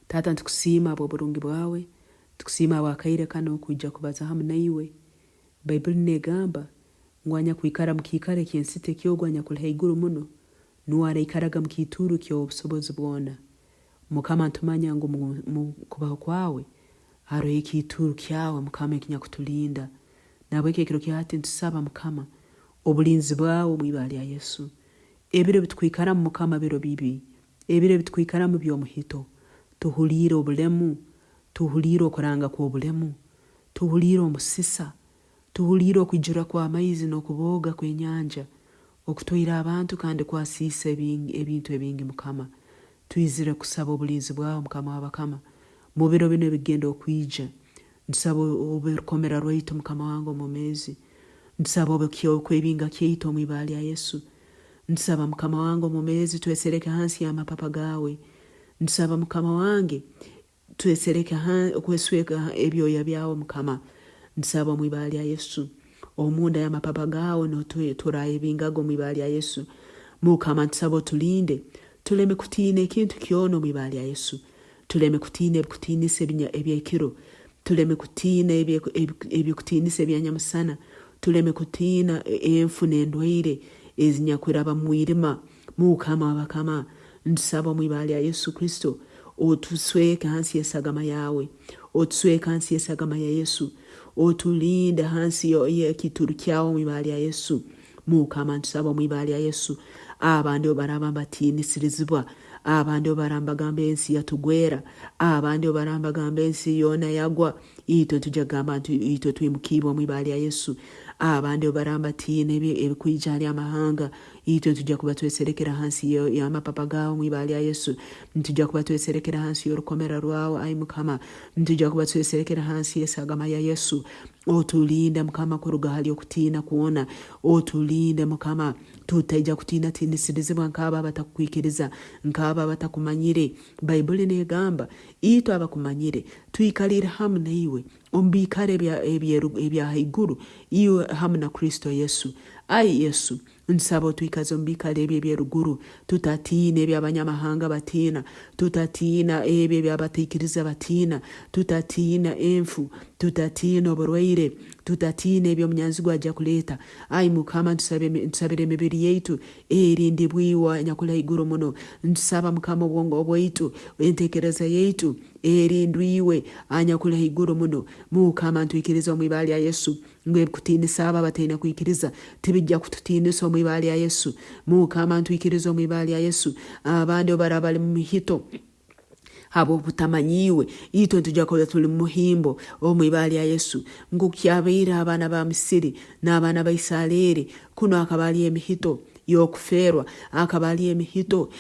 Taata nitukusiima habw'oburungi bwawe, nitukusiima habw'akaire kanu kwija kubaza hamu naiwe. Baibuli negamba ngu anyakwikara mukiikaro eky'ensita eky'ogu anyakuli haiguru muno nuwe araikaraga mukiituuru ky'Owobusobozi bwona. Mukama ntumanya ngu mu kubaho kwawe haroho ekiituuru kyawe Mukama ekinyakutulinda. Nahabweki ekiro kya hati ntusaba Mukama obulinzi bwawe omu ibara lya Yesu. Ebiro ebitukwikaramu Mukama biro bibi. Ebiro ebitukwikaramu by'omuhito. Tuhuliire obulemu, tuhuliire okuranga kw'obulemu, tuhuliire omusisa, tuhuliire okwijura kw'amaizi n'okubooga kw'enyanja okutwaire abantu kandi kwasiisa ebintu ebingi Mukama. Twizire kusaba obulinzi bwawe Mukama w'abakama mu biro binu ebikugenda okwija. Ntusaba obe rukomera rwaitu Mukama wange omwomeezi. Ntusaba obe kwebinga kyaitu omu ibara lya Yesu. Ntusaba Mukama wange omwomeezi twesereke hansi y'amapapa gaawe. Ntusaba Mukama wange twesereke kwesweka ebyoya byawe Mukama. Ntusaba omu ibara lya Yesu. Omunda y'amapapa gaawe nuho turayebingaga omu ibara lya Yesu. Mukama ntusaba otulinde tuleme kutiina ekintu kyona omu ibara lya Yesu. Tuleme kutiina ebikutiinisa eby'ekiro, tuleme kutiina ebikutiinisa ebya nyamusana, tuleme kutiina enfu n'endwaire ezinyakuraba mu mwirima. Mukama w'abakama, ntusaba omu ibara lya Yesu Kristo, otusweke hansi y'esagama yaawe, otusweke hansi y'esagama ya Yesu, otulinde hansi y'ekiituru kyawe omu ibara lya Yesu. Mukama ntusaba omu ibara lya Yesu, abandi obu baraaba mbatiinisirizibwa, abandi obu baraaba mbagamba ensi yatugwera, abandi obu baraaba mbagamba ensi yoona yagwa, itwe nitwija kugamba nti itwe twimukiibwe omu ibara lya Yesu. Abandi obu baraaba mbatiina ebikwija hali amahanga, itwe nitwija kuba tweserekere hansi y'amapapa gaawe omu ibara lya Yesu. Nitwija kuba tweserekere hansi y'orukomera rwawe, ai Mukama. Nitwija kuba tweserekere hansi y'esagama ya Yesu. Otulinde Mukama kuruga hali okutiina kwona. Otulinde Mukama tutaija kutiinatiinisirizibwa nk'abo abatakukwikiriza, nk'abo abatakumanyire. Baibuli n'egamba, Itwe abakumanyire twikaliire hamu naiwe omu biikaro ebya haiguru, iwe hamu na Kristo Yesu. Ai Yesu, Nsaba otwikaze omu biikaro ebi eby'eruguru, tutatiina ebi abanyamahanga batiina, tutatiina ebi ebi abataikiriza batiina, tutatiina enfu, tutatiina oburwaire, tutatiina ebi omunyanzigwa aja kuleeta. Ai Mukama, ntusabira emibiri yaitu erindibwe iwe anyakuli haiguru muno. Ntusaba Mukama obwongo bwaitu, entekereza yaitu erindwe iwe anyakuli haiguru muno. Mukama, ntwikiriza omu ibara lya Yesu Ngu ebikutiinisa abo abataine kwikiriza tibijja kututiinisa omu ibara lya Yesu. Mukama ntwikiriza omu ibara lya Yesu. Abandi obu baraaba bali mu mihito habw'obutamanya iwe, itwe nitwija kuba tuli mu muhimbo omu ibara lya Yesu. Nk'oku kyabaire h'abaana ba Misiri n'abaana ba Isaleeri, kunu akaba ali emihito y'okufeerwa, akaba ali emihito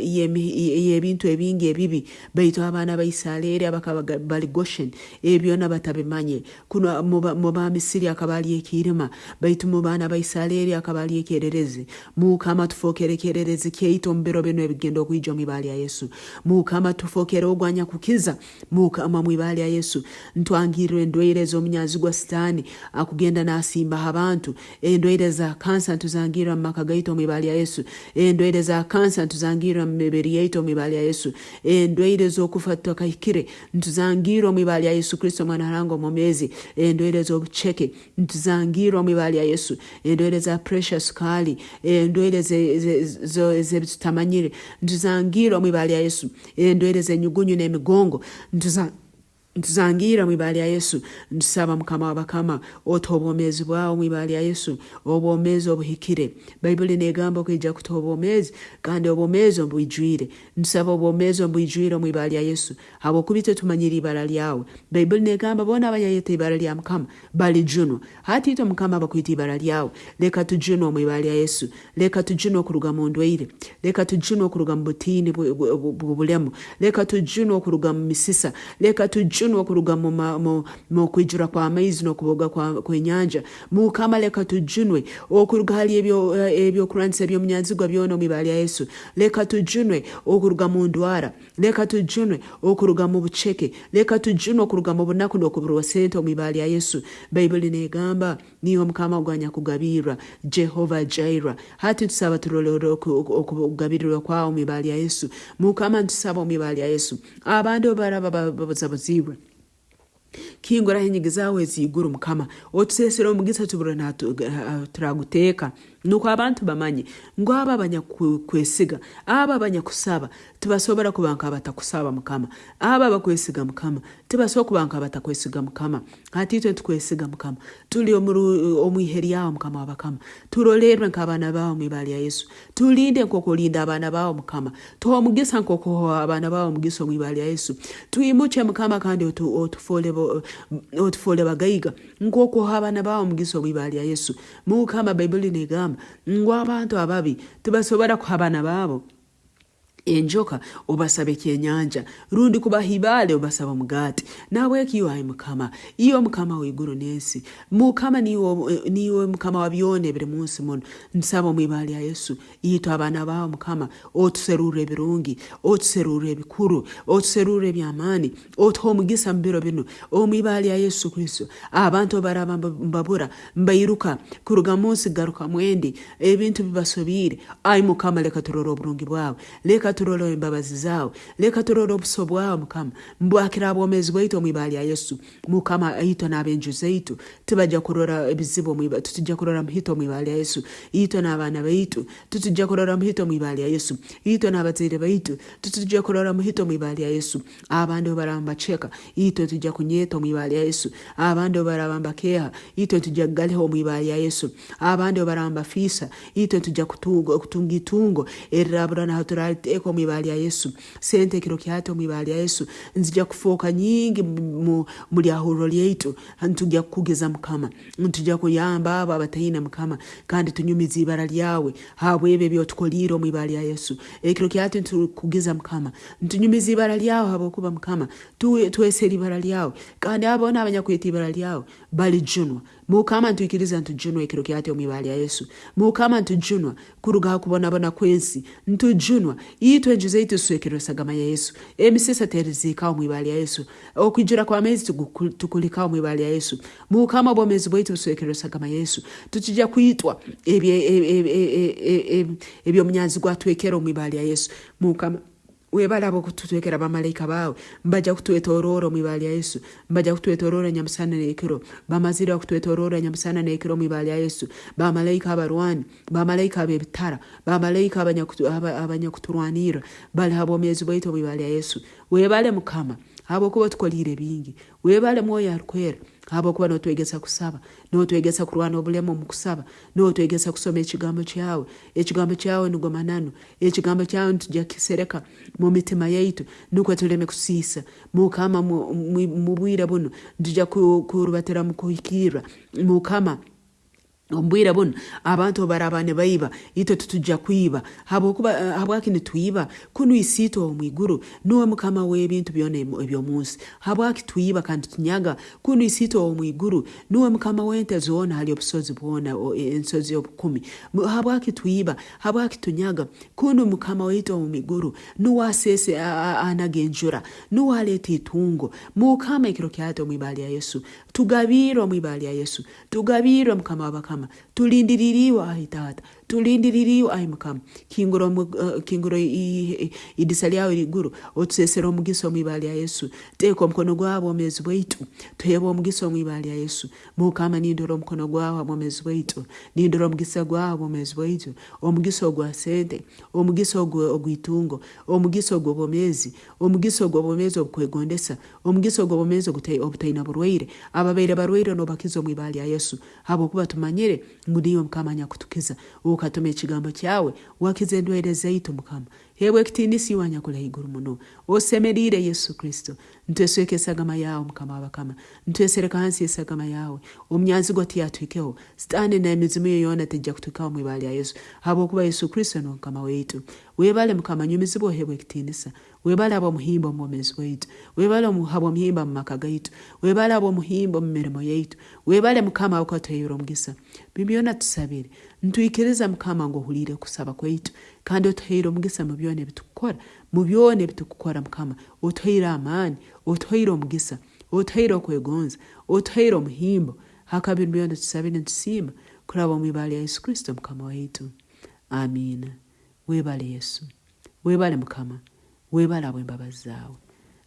y'ebintu ebingi ebibi. Baitu abaana ba Isaleeri abakaba bali Gosheni, ebi byona batabimanye. Kunu mu Bamisiri akaba ali ekiirima, baitu mu baana ba Isaleeri akaba ali ekyererezi. Mukama tufookere ekyererezi kyaitu omu biro binu ebigenda okwija omu ibara lya Yesu. Mukama tufookere ogu anyakukiza. Mukama omu ibara lya Yesu, ntwangirra endwaire ez'omunyanzigwa Sitaani akugenda n'asimba ha bantu. Endwaire za kansa ntuzangirra mu maka gaitu omu ibara lya Yesu. Endwaire za kansa ntuzangirra mu mibiri yaitu omu ibara lya Yesu. Endwaire ez'okufa tutakahikire ntuzangirra omu ibara lya Yesu Kristo Omwana wa Ruhanga omwomeezi. Endwaire ez'obuceke ntuzangirra omu ibara lya Yesu. Endwaire za puresha, sukaali, endwaire ez'ebitutamanyire ntuzangirra omu ibara lya Yesu. Endwaire z'enyugunyu n'emigongo ntuzangirra omu ibara lya Yesu. Ntusaba Mukama w'abakama otuhe obwomeezi bwawe omu ibara lya Yesu, obwomeezi obuhikire. Baibuli n'egamba okwija kutuha obwomeezi kandi obwomeezi omu bwijwire. Ntusaba obwomeezi omu bwijwire omu ibara lya Yesu habwokuba itwe tumanyire ibara lyawe. Baibuli n'egamba boona abayayeta ibara lya Mukama balijunwa. Hati itwe Mukama abakwita ibara lyawe, leka tujunwe omu ibara lya Yesu. Leka tujunwe okuruga mu ndwaire. Leka tujunwe okuruga mu butiini bw'obulemu. Leka tujunwe okuruga mu misisa. Leka tujunwe. tujunwe okuruga mu kwijura kw'amaizi n'okuboga kw'enyanja. Mukama leka tujunwe okuruga hali ebyokurwanisa eby'omunyanzigwa byona omu ibara lya Yesu. Leka tujunwe okuruga mu ndwara. Leka tujunwe okuruga mu buceke. Leka tujunwe okuruga mu bunaku n'okuburwa sente omu ibara lya Yesu. Baibuli n'egamba, Niiwe Mukama ogu anyakugabirra, Jehovah Jireh. Hati nitusaba turole okugabirirwa kwawe omu ibara lya Yesu. Mukama nitusaba omu ibara lya Yesu. Abandi obu baraba babuzabuziibwe, kinguraho enyigi zaawe ez'iguru Mukama, otuseesere omugisa tubure n'ahu turaguteeka. Nukwo abantu bamanye ngu abo abanyakukwesiga, abo abanyakusaba, tibasobora kuba nk'abatakusaba Mukama. Abo abakwesiga Mukama, tibasobora kuba nk'abatakwesiga Mukama. Hati itwe nitukwesiga Mukama. Tuli omu ihe lyawe Mukama w'abakama. Turolerre nk'abaana baawe omu ibara lya Yesu. Tulinde nk'oku olinda abaana baawe Mukama. Tuhe omugisa nk'oku oha abaana baawe omugisa omu ibara lya Yesu. Twimukye Mukama kandi otufoole bagaiga nk'oku oha abaana baawe omugisa omu ibara lya Yesu. Mukama, Baibuli negamba ngu abantu ababi tibasobora kuha abaana baabo enjoka obasaba ekyenyanja, rundi kubaha ibaale obasaba omugaati. Nahabweki iwe ai Mukama, iwe Mukama w'iguru n'ensi, Mukama niiwe Mukama wa byona ebiri munsi munu, nsaba omu ibara lya Yesu, itwe abaana baawe Mukama, otuserurre ebirungi, otuserurre ebikuru, otuserurre eby'amaani, Otuhe omugisa mu biro binu, omu ibara lya Yesu Kristo. Abantu obu baraaba mbabura, mbairuka kuruga mu nsi kugarukamu endi, ebintu bibasobiire, ai Mukama leka turole oburungi bwawe, leka turole embabazi zaawe, leka turole obuso bwawe Mukama, mbwakira ha bwomeezi bwaitu omu ibara lya Yesu. Mukama itwe n'abenju zaitu tibajja kurora ebizibu omu ibara, titujja kurora muhito omu ibara lya Yesu. Itwe n'abaana baitu titujja kurora muhito omu ibara lya Yesu. Itwe n'abazaire baitu titujja kurora muhito omu ibara lya Yesu. Abandi obu baraaba nibaceka, itwe nitwija kunyeeta omu ibara lya Yesu. Abandi obu baraaba nibakeeha, itwe nitwija kugaliha omu ibara lya Yesu. Abandi obu baraaba nibafiisa, itwe nitwija kutunga itungo erirabura naho turaliteeka omu ibara lya Yesu. Sente ekiro kyahati omu ibara lya Yesu nizija kufooka nyingi mu lyahurro lyaitu. Nitwija kukugiza Mukama. Nitwija kuyamba abo abataine Mukama kandi tunyumize ibara lyawe habw'ebi eby'otukoliire omu ibara lya Yesu. Ekiro kyahati nitukugiza Mukama. Nitunyumiza ibara lyawe habwokuba Mukama, twesere ibara lyawe, kandi abo boona abanyakweta ibara lyawe balijunwa. Mukama nitwikiriza ntujunwa ekiro kyahati omu ibara lya Yesu. Mukama ntujunwa kuruga ha kubonabona kw'ensi. Ntujunwa. Itwe enju zaitu ziswekerwe esagama ya Yesu. Emisisa teriziikaho omu ibara lya Yesu. Okwijura kw'amaizi tikulikaho omu ibara lya Yesu. Mukama obwomeezi bwaitu buswekerwe esagama ya Yesu. Titujya kwitwa eby'omunyanzigwa atwekere omu ibara lya Yesu. Mukama Webale habw'okututwekera bamalaika baawe. Nibaija kutwetoroora omu ibara lya Yesu. Nibaija kutwetoroora nyamusana n'ekiro. Bamazire kutwetoroora nyamusana n'ekiro omu ibara lya Yesu. Bamalaika abarwani, bamalaika ab'ebitara, bamalaika abanyakuturwanirra bali ha bwomeezi bwaitu omu ibara lya Yesu. Webale Mukama habwokuba otukoliire bingi. Webale Mwoyo Arukwera habwokuba notwegesa kusaba, notwegesa kurwana obulemu omu kusaba, notwegesa kusoma ekigambo kyawe. Ekigambo kyawe nugo mananu. Ekigambo kyawe nitujja kukisereka mu mitima yaitu nukwo tuleme kusiisa. Mukama mu bwire bunu nitujja kurubatira mu kuhikirra. Mukama omu bwire bunu abantu obu baraaba nibaiba, itwe titujja kwiba. Habwokuba habwaki nitwiba? Kunu Isiitwe ow'omu iguru nuwe Mukama w'ebintu byona eby'omu nsi. Habwaki twiba kandi tunyaga? Kunu Isiitwe ow'omu iguru nuwe Mukama w'ente zoona hali obusozi bwona, ensozi obukumi. Habwaki twiba? Habwaki tunyaga? Kunu Mukama waitu ow'omu iguru nuwe aseesa anaga enjura, nuwe aleeta itungo. Mukama ekiro kyahati omu ibara lya Yesu, tugabiirre omu ibara lya Yesu, tugabiirre Mukama w'abakama, tulindirire iwe ai Taata, tulindirire iwe ai Mukama. Kingura kingura idisa lyawe er'iguru, otuseesere omugisa omu ibara lya Yesu. Teeka omukono gwawe ha bwomeezi bwaitu, tuheebwe omugisa omu ibara lya Yesu. Mukama nindora omukono gwawe ha bwomezi bwaitu, nindora omugisa gwawe ha bwomezi bwaitu, omugisa ogwa sente, omugisa ogw'itungo, omugisa ogw'obwomezi, omugisa ogw'obwomezi obukwegondesa, omugisa ogw'obwomezi obutaina burwaire, ababaire barwaire nobakiza omu ibara lya Yesu, habwokuba tumanyire ngu niiwe Mukama anyakutukiza, okatuma ekigambo kyawe wakiza endwaire zaitu Mukama. Heebwa ekitiinisa iwe anyakuli haiguru muno. Osemeriire Yesu Kristo. Ntwesweka esagama yaawe Mukama w'abakama. Ntwesereka hansi y'esagama yaawe. Omunyanzigwa tiyatuhikeho. Sitaani n'emizimu ye yoona teija kutuhikaho omu ibara lya Yesu habwokuba Yesu Kristo nuwe Mukama waitu. Webale Mukama, nyumizibwa oheebwe ekitiinisa. Webale habw'omuhimbo omu bwomeezi bwaitu. Webale habw'omuhimbo omu maka gaitu. Webale habw'omuhimbo omu mirimo yaitu. Webale Mukama habwokuba otuhaire omugisa. Binu byona tusabire nitwikiriza Mukama ngu ohuliire kusaba kwaitu kandi otuhaire omugisa mu byona ebitukukora. Mu byona ebitukukora Mukama otuhaire amaani, otuhaire omugisa, otuhaire okwegonza, otuhaire omuhimbo. Haka binu byona tusabire nitusiima kuraba omu ibara lya Yesu Kristo Mukama waitu. Amiina. Webale Yesu. Webale Mukama. Webale habw'embabazi zaawe.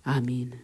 Amiina.